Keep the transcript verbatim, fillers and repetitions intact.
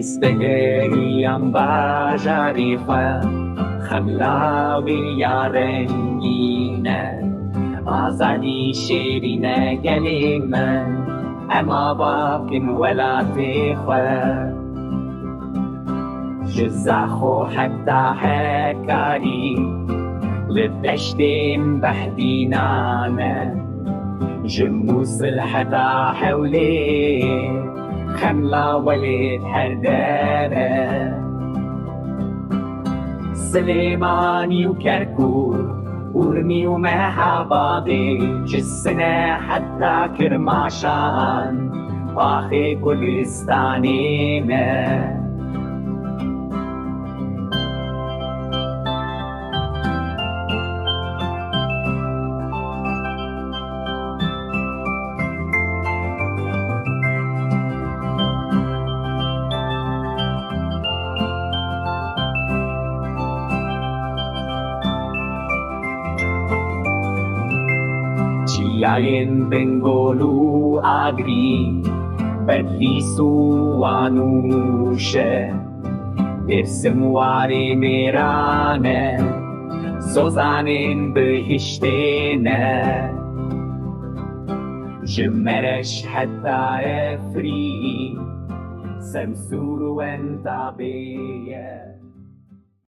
Spegeriyan bajarê xwe, xemla wê ya rengîn e. Azadî şêrîn e gelê min, em ava bikin welatê xwe. Ji Zaxo heta Hekarî, li deştên Behdînan e. Ji Mûsil heta Hewlêr, xemla welêt her der e. Silêmanî û Kerkûk, Urmî û Mehabadê, ji Sine heta Kirmaşan, paxê Kurdistanê me. Çiyayên Bingol û Agirî, Bedlîs û Wan û Mûşe, Dêrsim Warê Mêran e, sozanên bihiştê ne. Ji Mereş heta Efrîn, Semsûr û Entabê ye.